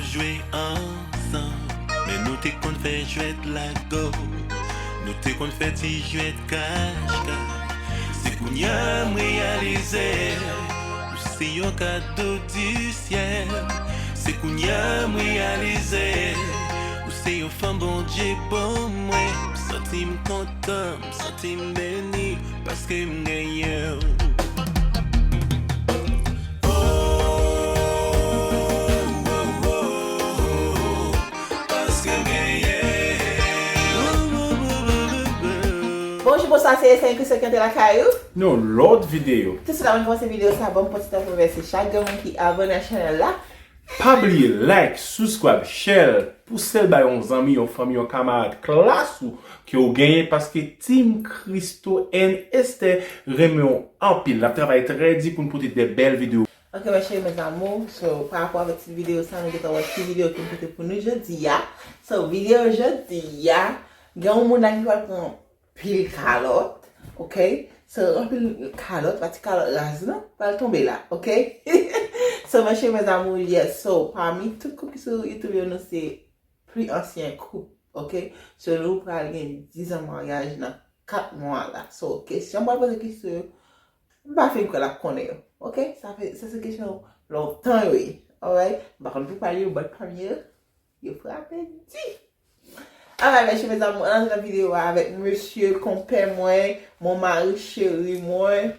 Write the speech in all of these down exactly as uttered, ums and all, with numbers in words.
Jwe ansanm, men nou te konn fè jwèt lago. Nou te konn fè ti jwèt kach kach. Se kounye a m reyalize, ou se yon kado di syèl. Se kounye a m reyalize, ou se yon fanm Bondye ban mwen. M santi m kontan, m santi m beni, paske m genyen w. Bonjou, bonswa, se Yesenia Christo ki antre lakay ou. Yon lòt videyo. Tout sa, anvan kòmanse videyo sa, ban m pran ti tan pou remèsye chak grenn moun ki abòne a chanèl la. Pa bliye like, subscribe, share, pouse l bay yon zanmi, yon fanmi, yon kamarad klas ou ke w genyen, paske Team Christo and Esther renmen w anpil. N ap travay trè di pou n pote de bèl videyo. Ok, mes chéris, mes amours, so, pa rapò avèk ti videyo sa, nou gentan wè ki videyo ki m pote pou nou jodi a. So, videyo jodi a, gen yon moun la ki pral pran pil kalòt, ok? So, anpil kalòt, pa ti kalòt raz, non, pral tonbe la, ok? So, mes chéris, mes amours, yes. So, pami tout koup ki sou YouTube yo, nou se pli ansyen koup, ok? So, nou pral gen diz an maryaj nan kat mwa la. So, kesyon m pral poze Christo yo, m pa fin kwè l ap konnen yo, ok? Sa fè, sa se kesyon lontan yo ye, alright? M pa konn pou pale yo, but pami yo, yo frape di. Alright, mes chéris, mes amours, ann antre nan videyo a avèk mesye konpè mwen, mon mari cheri mwen.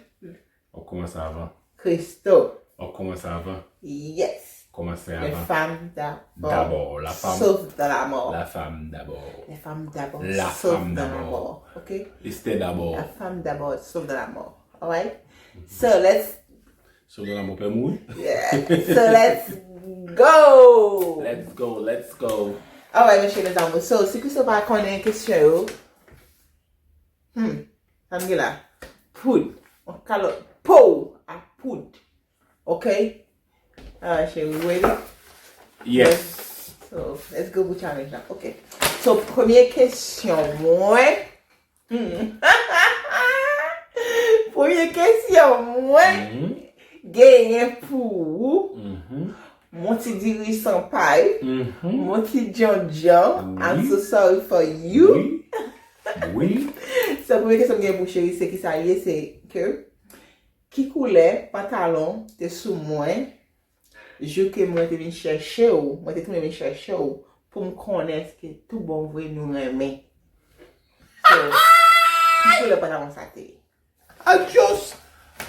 On kòmanse avan. Christo. On kòmanse avan. Yes. Kòmanse avan. Les femmes d'abord. D'abord, la femme. Sauf dans la mort. La femme d'abord. Les femmes d'abord. La femme d'abord. Ok? Esther d'abord. La femme d'abord, sauf dans la mort. Alright? So, let's So, nan lanmò pè mouri. Yeah. So, let's go! Let's go, let's go. Alright, mes chéris, mes amours. So, si Christo pa konnen kesyon yo, hmm, sa m gen la? Poud. On kalòt. Po a poud. Ok? Alright, cheri, we ready? Yes. So, let's go pou challenge la. Ok. So, premye kesyon mwen. Hmm. Premye kesyon mwen genyen pou ou. Mon ti diri san pay. Mon ti djondjon. I'm so sorry for you. Wi. Wi. So, premye kesyon m gen pou cheri, se ki sa l ye, se ke ki koulè pantalon te sou mwen jou ke mwen te vin chèche w, mwen te tounen vin chèche w pou m konnen èske tout bon vre nou renmen. So, ki koulè pantalon sa te ye? Adios!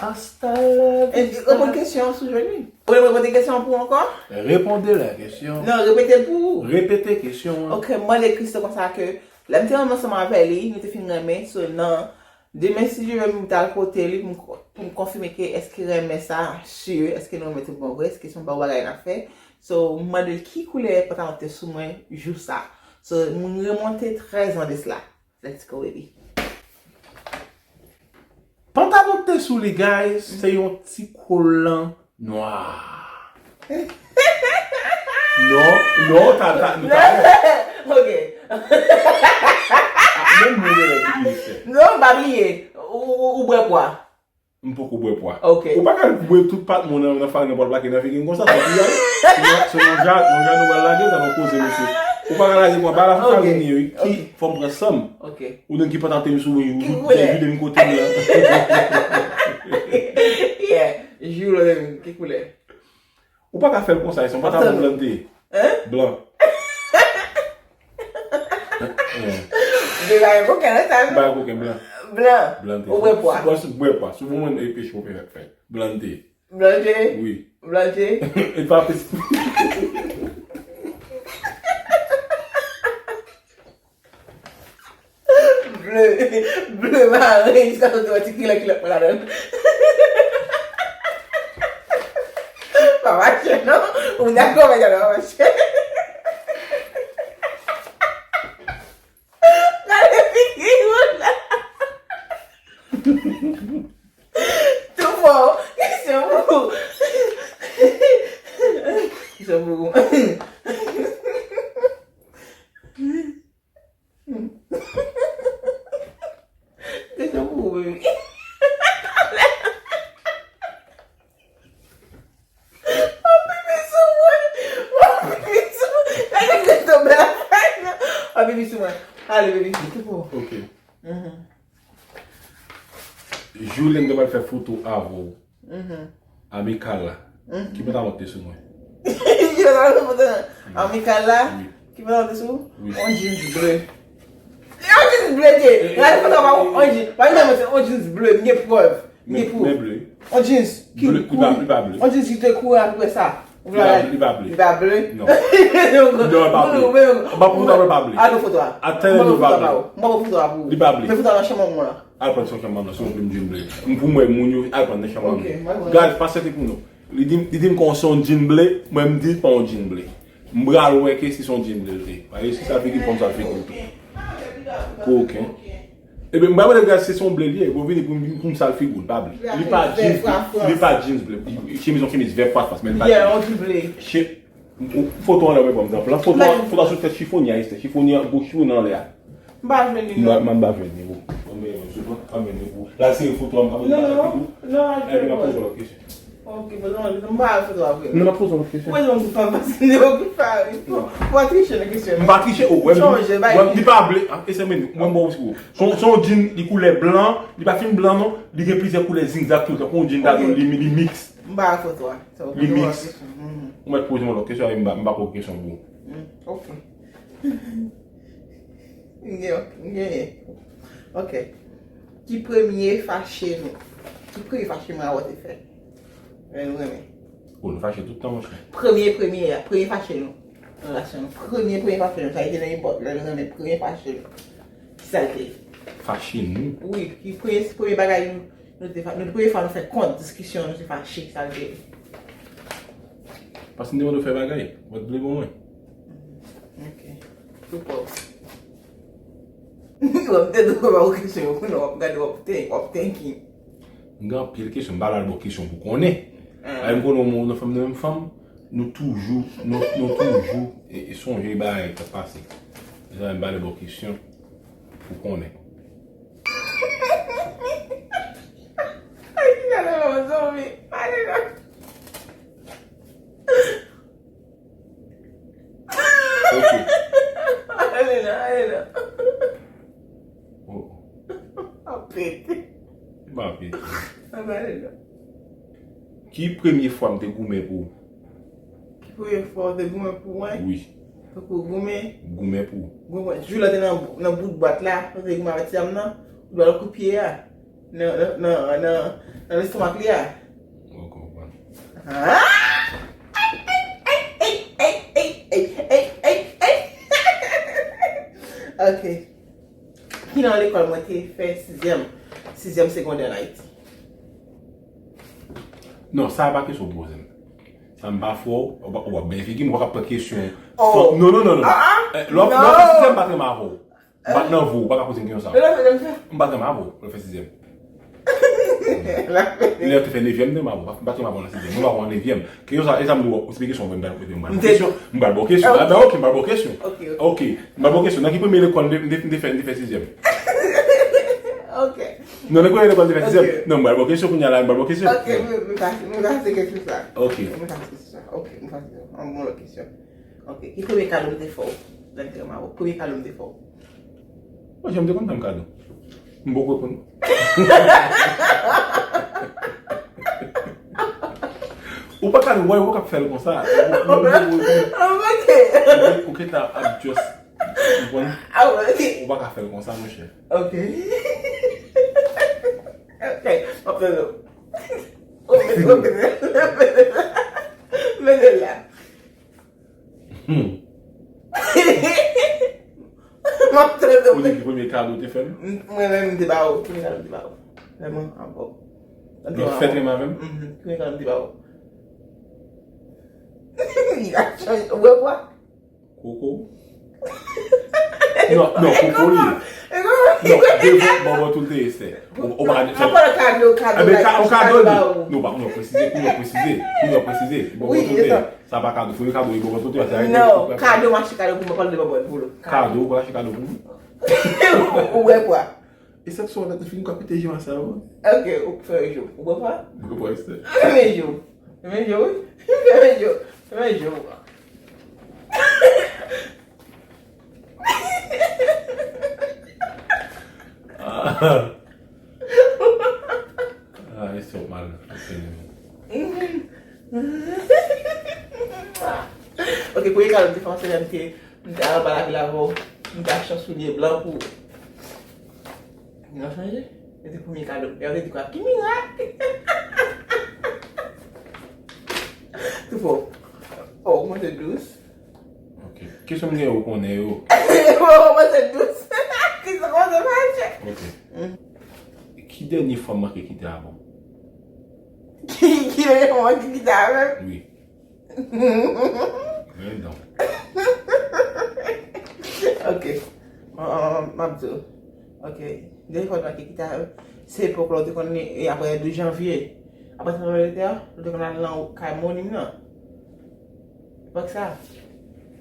Hasta la vista. Reponn kesyon an si w jwenn li. Ou vle mwen reponn kesyon an pou ou ankò? Répondez la question. Non, repete l pou ou. Repete kesyon an. Ok, m mande Christo konsa ke lè m te ansanm avè li, nou te fin renmen, so nan demen, si Dye vle, m t al kote li pou m, pou m konfime ke èske renmen sa, si, èske nou renmen tout bon vre, èske se yon bon bagay n ap fè. So, m mande l ki koulè pantalon te sou mwen jou sa. So, m remonte trèz an de sila. Let's go, baby. Pantalon te sou li, guys, se yon ti kolan nwa. Non, non, ta, ta, ta. Ok. Ah, menm mwen, mwen bliye, sè. Non, m pa bliye. Ou, ou, ou bwè pwa. M poko bwè pwa. Ok. Ou pa ka bwè tout pat mwen nan, nan farin nan pral plake nan figi m konsa, sa piyay. Se yon, se yon ja, yon ja nou pral lage, sa nou koze, mesye. Ou pa ka lage pwa, ba la farin li, wi. Ki fò m pran san m. Ok. Ou menm ki pantalon te sou mwen, ou vide m kote m la. Yeah. Jou lè, ki koulè? Ou pa ka fè l konsa, se yon pantalon blan te ye. Hein? Blan. Ou te bay koken nan sa, non? Bay koken blan. Blan. Blan te. Ou bwè pwa. Ou bwè pwa. Sou mwen, e pech ou fè fè. Blan te. Blan te? Wi. Blan te? E pa pes. Ble, ble mare, jiskaske w te wè ti kilòt, kilòt mwen ladan l. Pa mache non. Ou dakò, men gade, pa mache. Gade figi ou la. Tou fò. Kesyon pou ou. Kesyon pou ou. Kesyon pou ou, baby. Mwen pipi sou mwen. Mwen pipi Sou mwen. Ale, baby. Ok. Jou lè m te pral fè foto avè w, Amikal la, ki pantalon ki te sou mwen? Amikal la, ki pantalon ki te sou? On jeans ble. On jeans ble te. Gade foto pa ou, on jeans. Pa gen mwen se on jeans ble, m gen prèv. M gen prèv. On jeans ki kouri. On jeans ki te kouri apre sa. Li pa ble. Li pa ble? Non. Non, li pa ble. M pa pou foto avè l pa ble. Al nan foto a. Atè li pa ble. M pa pou foto a pou ou. Li pa ble. Men foto a nan chanm manman w la. Al pran chanm manman, se yon jean ble. M pou mwen, moun yo, al pran nan chanm manman. Guys, pa sete pou nou. Li di, li di m kon se yon jean ble, mwen m di pa yon jean ble. M pral wè ke si se yon jean ble l te. Paske si sa figi, fò m sa figi tou. Koken. Ebyen, m pral wè guys si se yon ble l ye, pou vini pou m, pou m sal figi l, pa ble. Li pa jeans, li pa jeans ble. Chemiz, yon chemiz vè kwafas, men li pa jeans. Foto an lè mwen pran egzanp la. Foto a, foto a sou tèt chifonya, Esther. Chifonya, gwo chifonya anlè a. M pa jwenn li, non. M pa jwenn li, bro. M pa jwenn li, bro. La, se foto a, m pa jwenn li, bro. Epi, m ap poze lòt kesyon. Ok, poze lòt kesyon. M pa al foto a vre. Non, m ap poze lòt kesyon. Poze yon ti fanm, paske li okipè. Ou pa triche nan kesyon. M pa triche, oh, wè, li pa ble. Ah, e se menm, mwen, bon, se yon, se yon jean, li koulè blan, li pa fin blan, non. Li gen plizyè koulè zigzag tou, tankou yon jean, li, li miks. M pa al foto a. Li miks. Ou mèt poze m lòt kesyon, m pa, m pa poze kesyon pou ou. Ok. M gen, m genyen. Ok. Ki premye fache nou? Ki premye fache mwen avè w te fè? Lè nou renmen. Oh, nou fache tout tan, monchè. Premye, premye a, premye fache nou. Nan relasyon nou. Premye, premye fache nou. Sa te nan epòk, lè nou renmen, premye fache nou. Ki sa l te ye? Fache nou? Wi, ki premye, premye bagay nou, nou te fa-, nou, premye fwa nou fè kont, diskisyon, nou te fache, ki sa l te ye? Paske m te mande w fè bagay, w pa t vle ban mwen. Ok. Tou pa w. Bon, m te di w pa w kesyon yo, kounye a w ap gade, w ap think, w ap thinking. M gen anpil kesyon, m pa la l ba w kesyon pou konnen. Ah. Ay, m konnen w nan fanm nan menm fanm, nou toujou, nou, nou toujou e, e sonje bagay k ap pase. Mezanmi, m pa la l ba w kesyon pou konnen. Ay, ki gade mwen, zonbi. Ale la. Ok. Ale la, ale la. Oh. Ap pete. M pa pete. Ale la. Ki premye fwa m te goumen pou ou? Ki premye fwa w te goumen pou mwen? Wi. Tankou goumen? Goumen pou ou. Goumen. Jou lè w te nan, nan bout bwat la, ou te goumen avèk ti dam nan, ou ba l kout pye a. Nan, nan, nan, nan, nan lestomak li a. Mwen konprann. Ah! Ok. Ki nan lekòl mwen te fè sizyèm, sizyèm segondè an Ayiti? Non, sa a pa kesyon pou poze m. Sa m pa fè w, w ap, w ap byen figi m, w pa ka pran kesyon. Oh. Non, non, non, non. Ah, ah. Eh, lè w ap, lè w ap fè sizyèm, m pa t renmen avè w. M pa t nan vo, ou pa ka poze m kesyon sa. Lè w fè sizyèm, fè? M pa t renmen avè w, lè w fè sizyèm. Lè w te fè nevyèm, m te renmen avè w. M pa t renmen avè w nan sizyèm. Mwen pa wè w an nevyèm. Kesyon sa, e sa m di w, se kesyon mwen, m pral, m pral ba w kesyon. M pral ba w kesyon. Ah, ben, ok, m pral ba w kesyon. Ok, ok. Ok, m pral ba w kesyon. Nan ki premye lekòl m te, m te, m te fè, m te fè sizyèm? Ok. Non, nan ki premye lekòl m te fè sizyèm? Ok. Non, m pral ba w kesyon kounye a la, m pral ba w kesyon. Ok, m, m pase, m pase kesyon sa. Ok. M pase kesyon sa. Ok, m pase kesyon sa. Yon bon lòt kesyon. Ok, ki premye kado m te fè w? Lè m te renmen avè w, premye kado m te fè w? Mwen, jan m te konn fè m kado. M poko reponn. Ou pa ka wè, ou pa ka fè l konsa. Ou, ou, ou, ou, ou, ou, ou gentan ap just, ou konprann? Ou pa ka fè l konsa, monchè. Ok. Ok, m ap fè l. Ou mete, ou mete, mete l la. Hmm. M ap tande. Ou di ki premye kado w te fè m? M, mwen menm, m te ba ou. Premye kado m te ba ou. Vrèman, avè w. Mwen te ba ou. Fèt renmen avè m? Mhm. Premye kado m te ba ou. Li ka chanje. Ou wè vwa? Koko? Non, non, koko li ye. Non, devan, bòbòt ou l te ye, sè. Ou, ou pa ka di. Apa kado, kado, eh ben, ka-, ou kado li. Non, pa, non, presize, pou nou presize, pou nou presize. Bòbòt ou l te ye. Sa pa kado, fò yo kado, e bòbòt ou te ye. Non, kado, m achte kado pou mwen, pa de bòbòt pou nou. Kado, ou pa achte kado pou mwen? Ou wè vwa? E sa k sou la, te fin kwa pete jan sa yo. Ok, ou fè yon jou. Ou wè vwa? Ou wè vwa, sè. Fè yon jou. Fè yon jou, wi. Fè yon jou. Fè yon jou. Ou Ah, ah, e sòt mal. Ok, premye kado m te fè yon sèlè, m te, m te al ba lavil avè w, m te achte yon soulye blan pou ou. Ou chonje? Se te premye kado m te fè, ou te di kwa? Ki mirak! Tou fò. Oh, ou monte dous. Ok. Kesyon m gen, ou konnen yo. Oh, ou monte dous. Ki sa kòmanse fache? Ok. Ki dènye fwa m manke kite avè w? Ki, ki dènye fwa m manke kite avè w? Wi. Men non. Ok. Uh, m ap di w. Ok. Dènye fwa m manke kite avè w, se epòk la ou te konn, e, apre douz janvye. Apre tranblemanntè a, ou te konn al nan kay Moni m nan. Epòk sa.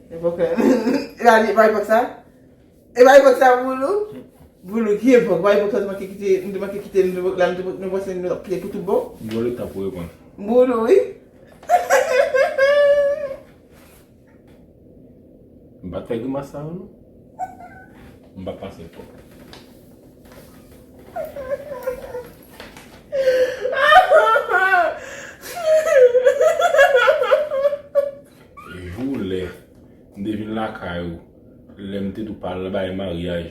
Epòk la. E pa epòk sa? E pa epòk sa, Boulou? Boulou, ki epòk? Pa epòk sa, nou te manke kite, nou te manke kite, nou te, la, nou te, nou panse nou t ap kite pou tout bon? M ba w letan pou w reponn. Boulou, wi. M pa t fè grimas sa yo, non. M pa t pase epòk. Jou lè m te vin lakay ou, lè m te tou pral bay maryaj,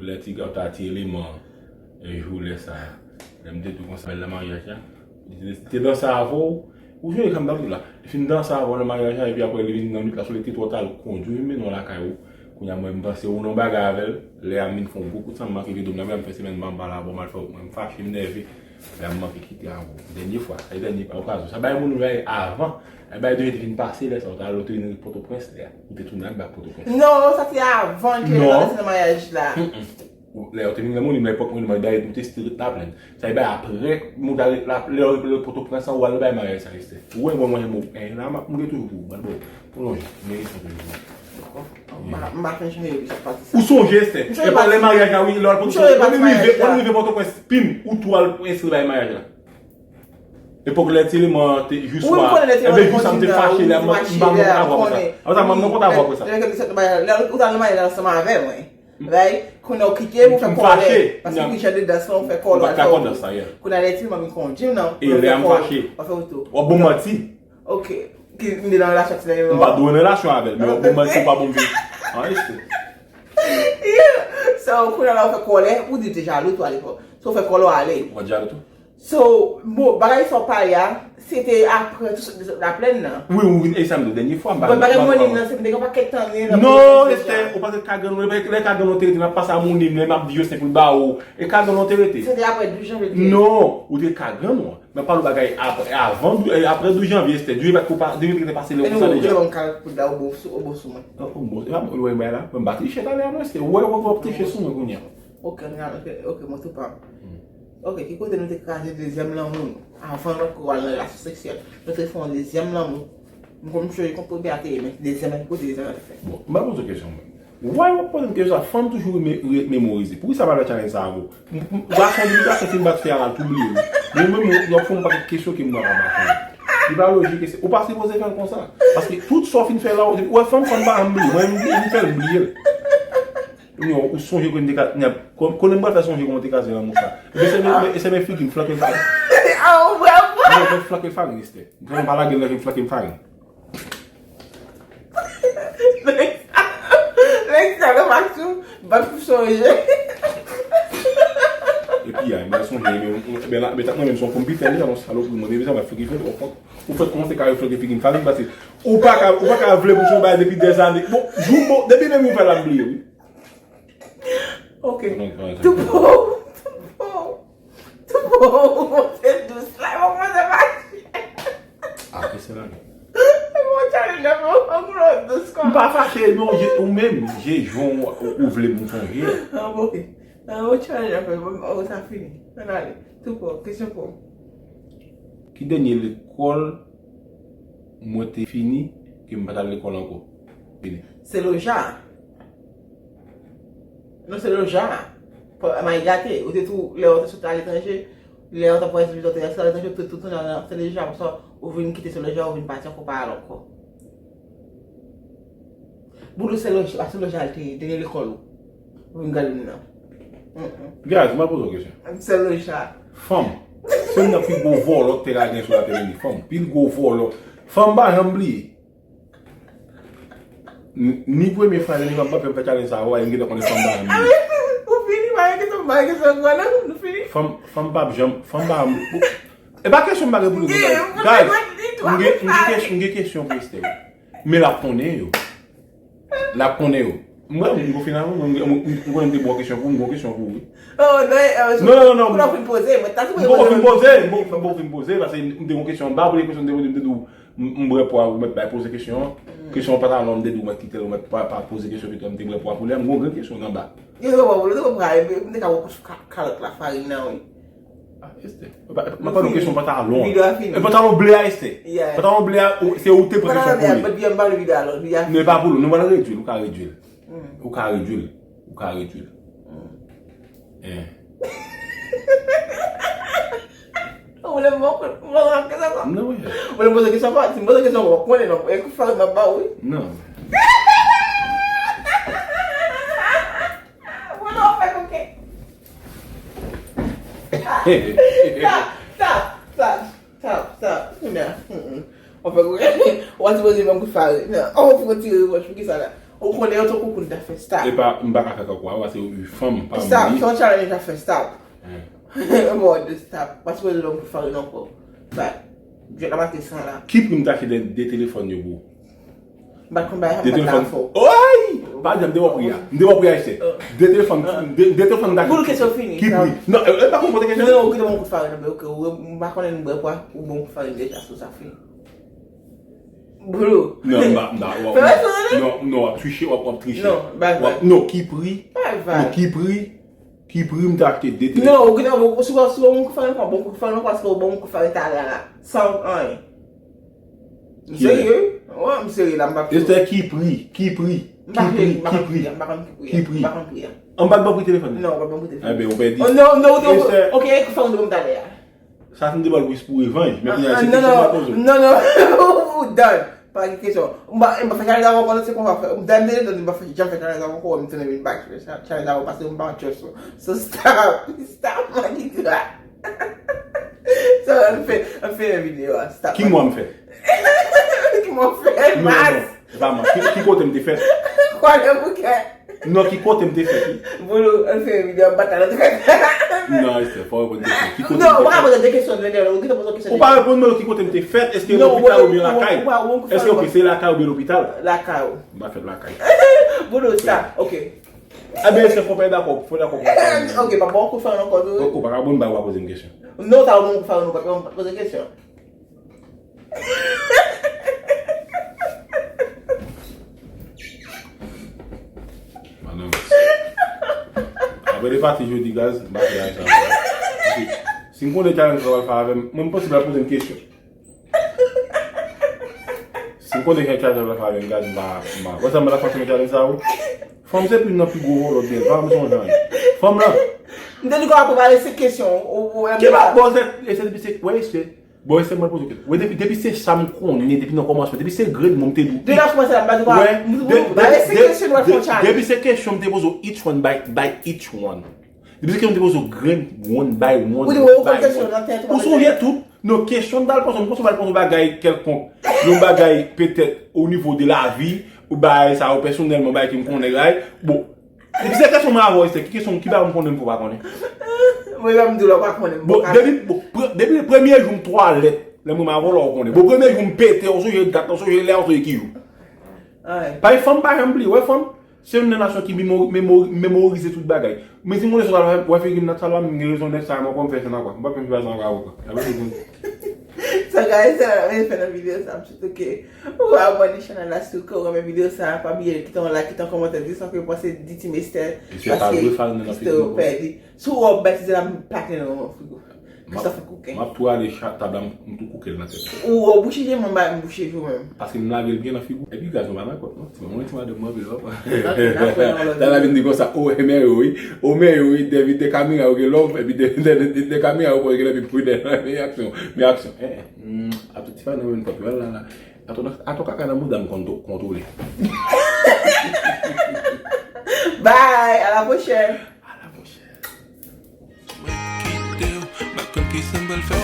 lè ti, ta ti eleman an, e jou lè sa a, lè m te tou konsa bèl nan maryaj la, li te, te danse avè w, ou jwenn kòm ta tou la, li fin danse avè w nan maryaj la, epi apre li vin nan nwit la, sou li te twò ta, l kondui vin mennen w lakay ou, kounye a mwen m panse ou nan bagay avè l, lè a m vin fè yon gwo kout san, m manke kite w, m fè semèn m pa pale avè w, m al fè, mwen m fache, m nève, lè a m manke kite avè w, dènye fwa, sa se dènye okazyon, sa bay moun bagay avan, bay de te vin pase lè sa, ou te al, ou te vin Pòtoprens lè a, ou te tounen ak bak Pòtoprens. Non, sa se avan ke l te nan maryaj la. Lè yo te vin nan Moni m, nan epòk Moni m, bay ou te still ret Laplenn. Sa e bay apre, moun ta ret la, lè yo ret Pòtoprens an, ou al bay maryaj sa, Esther. Ou wè mwen, mwen, mwen, en la, m ap, m gen toujou pou ou, mwen, bon, pou lonje, m gen respè toujou. M pa, m pa fin chonje sa pati sa. Ou sonje, Esther? E pa lè maryaj la, wi, lè w al Pòtoprens, lè nou rive, lè nou rive Pòtoprens, pim, ou tou al enskri bay maryaj la. Epòk lè ti eleman te jou swa. Enben jou sa m te fache lè a, m pa konn ta vwa apre sa. Apre sa, m pa konn ta vwa apre sa. Lè ou t al nan maryaj la ansanm avè mwen. Right? Kounye a ou kite m, ou fè kòlè. Paske ki jan de dans lan ou fè kòlè, ou al fè wout ou. Kounye a lè ti eleman vin kondui m nan, ou fè kòlè, ou fè wout ou. W ap ban m manti. Ok. Ki m te nan relasyon ak ti eleman. M pa dwe nan relasyon avè l, men w ap ban m manti, ou pa ban m vin. An, esi. Yeah. So, kounye a la ou fè kòlè, ou di w te jalou tou alepòk. So, ou fè kòlè, w ale. Ou pa t jalou tou? So, bon, bagay sa w pale a, se te apre tou sot de Laplèn nan. Wi, wi, wi, e sa m di w dènye fwa, m pa. Bon, bagay Moni m nan, se m te gen pakèt tan li nan. Non, Esther, ou pa t ka grann ou, lè ka grann ou te rete, n ap pase a Moni m, lè m ap di yo se pou l ba ou, e ka grann ou te rete. Se te apre douz janvye l te. Non, ou te ka grann ou. M ap pale w bagay apre, avan, e, apre douz janvye, Esther, Dye pa t ko pa, Dye te pase lè konsa deja. E nou, ou te ban m kal pou da ou bon sou, ou bon sou mwen. Ou bon, e pa mwen, ou wè bagay la, mwen m pa triche talè a non, Esther, ou wè, ou ap triche sou mwen kounye a. Ok, ok, ok, mwen tou pa. Ok, ki kote nou te kraze dezyèm lanmou nou? Avan nou ko al nan relasyon seksyèl, nou te fè yon dezyèm lanmou. M konn chonje kont premye a te ye, men dezyèm la, ki kote dezyèm la te fèt? Bon, m pa poze w kesyon mwen. Why w ap poze m kesyon sa? Fanm toujou ret memorize. Poukisa pa fè challenge sa avè w? Gason, depi gason fin bat fè a la, l tou bliye wi. Men ou menm, w ap fè yon pakèt kesyon ke m nan pa konn. Li pa lojik, e se, ou pa sipoze fè l konsa. Paske tout sa w fin fè la, ou wè fanm, fanm pa janm bliye. Mwen, m fè l bliye l. Ou sonje konnen m te ka, konnen m pral fè sonje kòman w te kraze lanmou sa. Ebyen, se men, se men figi m flanke l farin. Mwen flanke l farin, Esther. Mwen pa lage l, flanke l farin. Nèg sa nan maktou, bat pou sonje. Epi a, m pa sonje, men, men, men, men, mwen menm se yon konpitè, li, yon salopri, mwen, depi sa, m ap flanke fè, ou fèk kòmanse kare flanke figi m farin, paske ou pa ka, ou pa ka vle pou se yon bagay depi dèzane. Bon, jou, bon, depi menm ou fè la, m bliye, wi. Ok. Tou bon, tou bon. Tou bon, ou monte dous la, ou monte fache. Ake se la non. Ou monte ale nan bon, ou monte dous kòman? M pa fache non, ou menm, je jan ou vle m sonje. An bon, ok. An bon, challenge apre, ou sa fini. Ann ale. Tou bon, kesyon pou ou. Ki dènye lekòl mwen te fini ke m pa t al lekòl ankò? Fini. Se Loja. Non, se Loja. May gate, ou te tou, lè ou te sot aletranje, lè ou t ap voyaje, ou te sot aletranje, ou te tou tounen nan se Loja, apre sa, ou vin kite se Loja, ou vin pati ankò, pa al ankò. Boulou se Loja, se Loja l te ye, dènye lekòl ou. Vin gade m nan. Guys, m ap poze yon kesyon. Sèl yon chat. Fanm. Se youn nan pi gwo vòlò k te ka gen sou latè, li fanm. Pi gwo vòlò. Fanm pa janm bliye. Ni, ni premye fwa, ni fanm pa fè challenge sa, wè, m gentan konnen fanm pa janm bliye. Ou fini, pa gen kesyon, pa gen kesyon ankò, non? Nou fini? Fanm, fanm pa janm, fanm pa janm. E pa kesyon m pa gen pou nou, guys. Guys, m gen, m gen kesyon, m gen kesyon pou Esther. Men l ap konnen yo. L ap konnen yo. M wè, m gon final, m, m, m, m konnen m te bon kesyon pou, m gon kesyon pou ou, wi. Oh, non, eh, non, non, non. Pou nou fin poze, mwen ta sou. M bon fin poze, m bon, m bon fin poze, paske m te gon kesyon anba, pou kesyon m te poze, m te di w, m, m bwè pwa, ou mèt bay poze kesyon an. Kesyon an pa ta lon, m te di w, mèt kite l, ou mèt pa, pa poze kesyon, pito m te bwè pwa pou li, m gon grenn kesyon anba. Yo, yo, yo, yo, yo, yo, m te ka wè kous ka-, kalòt la farin nan, wi. Ah, Esther. E pa, e pa, pa kesyon pantalon. Videyo a fini. E pantalon ble a, Esther. Yeah. Pantalon ble a, ou, se ou te pran kesyon pou li. Videyo a fini. Non, e pa pou nou. Nou pral redwi l, ou ka redwi l. Ou ka redwi l. Ou ka redwi l. Eh. Ou vle m pran kesyon ankò? Non, wi. Ou vle m poze kesyon ankò? Si m poze kesyon ankò, w konnen non. E kou fè m ap ba w, wi. Non. Mwen non, fè koke. Tap, tap, tap, tap, tap, tap. Kounye a, mm, mm. Ou fè koke. Ou pa sipoze ban m kout fare. Non, ou fè tire wòch, poukisa la? Ou konnen yo tou koukoun ta fè stop. E pa, m pa ka fè kòkwa, paske ou fanm, pa mwen. Stop, se yon challenge ta fè stop. Bon, de stop. Pa sipoze ban m kout fare non, ankò. But, jwèt la pa te san la. Ki pri m ta achte de, de telefòn yo pou ou? M pa t konn bagay sa, m pa t ka fè w. Oy! Pa di, m te wè pri a. M te wè pri a, Esther. De telefòn, de, de telefòn m ta achte. Pou kesyon fini. Ki pri? Non, e, e pa konn poze kesyon. Non, non, ou kite m yon kout fare, non, ok, ou, m pa konnen m bwè pwa, ou bon kout fare deja, so sa fini. Bro. Non, m pa, m pa, w ap, non, non, w ap triche, w ap, w ap triche. Non, bay vag. Non, ki pri? Bay vag. Non, ki pri? Ki pri m te achte de telefòn? Non, ou gentan bon, si w, si w bon kout fare ankò, bon kout fare ankò, paske w bon kout fare talè a la. San anyen. M serye, wi. Wi, m serye la, m pa. Esther, ki pri? Ki pri? M pa konn ki pri a, m pa konn ki pri a. Ki pri? M pa konn pri a. An pa t ban pri telefòn? Non, ou pa ban pri telefòn. Enben, ou pèdi. Oh, non, non, non. Esther. Ok, kout fare ou te ban m talè a. Sa se m te ba l pou, pou revanj, men kounye a se kesyon m ap poze w. Non, non, ou done. Pa gen kesyon. M pa, m pa fè challenge avè w ankò, se konsa fè. M done, m te di m pa fè, janm fè challenge avè w ankò, m tounen vin back, fè challenge avè w, paske m pa trust ou. So stop, stop, man, di tou la. So, ann fè, ann fè videyo a, stop. Ki mwa m fè? Ki mwa m fè? Non, non, non. Mas. Se pa mwen. Ki, ki kote m te fèt? Kwale bouke. Non, ki kote m te fèt, wi? Boulo, ann fè videyo, m pa t al antre. Non, Esther, fò w reponn kesyon. Ki kote m te fèt? Non, ou pa ka poze de kesyon, non, non, ou gentan poze yon kesyon. Ou pa reponn mwen ki kote m te fèt, èske lopital oubyen lakay? Èske, ok, se lakay oubyen lopital? Lakay ou. M pa fèt lakay. Boulo, sa, ok. Enben, Esther, fò w pa dakò, fò w dakò. Ok, pa bon, kout fè ankò, tou. Ou pa ka bon, ba, w pa poze m kesyon. Non, sa, ou bon, kout fè, nou pa poze kesyon. Madanm. Apre de pati jodi, guys, m pa fè challenge sa. Si m konnen challenge sa w al fè avè m, mwen m posib al poze m kesyon. Si m konnen challenge sa w al fè avè m, guys, m pa, m pa. Wè sa m la fè challenge sa, wi. Fanm se pi nan pi gwo vòlò byen, pa m sonje anyen. Fanm lan. M te di kòman prepare se kesyon, ou, ou, ki pa bon, se, se depi se, wè, se Bon, se mwen poze kesyon. Wi, depi, depi se sa m konnen, depi nan kòmansman, depi se grenn mwen m te di w. Depi nan kòmansman, m pa di w. Wè, de, de, de, de, depi se kesyon m te poze w each one by, by each one. Depi se kesyon m te poze w grenn, one by one, by one. Ou di, wè, ou konn kesyon nan tèt ou. Ou sonje tout. Non, kesyon m t al poze w, m panse w al poze w bagay kèlkonk. Yon bagay petèt o nivo de lavi, ou bagay sa yo pèsonèlman, bagay ke m konnen, right? Bon, Depi se kesyon mwen avè w, Esther, ki kesyon, ki bagay m konnen m fè w pa konnen? Mwen menm m di w la w pa konnen m. Bon, depi, bon, pre-, depi premye jou m twalèt, lè mwen m avè w la w konnen. Bon, premye jou m pete, w sonje dat la, w sonje lè a, w sonje ki jou. Pa gen fanm pa janm bliye, wè fanm, se youn nan nasyon ki memori-, memori-, memorize tout bagay. Men si m konnen sa w fè, wè figi m nan sa la, m gen rezon nèt sa, mwen pran m fè sa ankò. M pa p fè sa ankò avè w. Sa gade sa la, men fè nan videyo sa, m sou touke. Ou abòne chanèl la si w renmen videyo sa, pa bliye kite yon like, kite yon kòmantè, di sa w panse di Team Esther, paske Christophe pèdi. Si w wè w batize la, m plake nan frigo. Christophe kouke. M ap tou rale tab la, m tou kouke l nan tèt. Ou wè w bouche je mwen, m bouche je w menm. Paske m lave l byen nan frigo. Epi gaz mwen pa nan kont non. Ti mwen ti madanm mwen anpil papa. Dal la vin di konsa, o men yo wi. O men yo wi, dèyè kamera yo gen love, epi dèyè kamera yo gen love, epi dèyè men aksyon. Men aksyon. Ap ti fè nan menm kòp yo la la. Atò, atò kaka nan bouda m konn kontwole. Bye, à la prochaine. Mwen kite w, m pa konn kisa m pral fè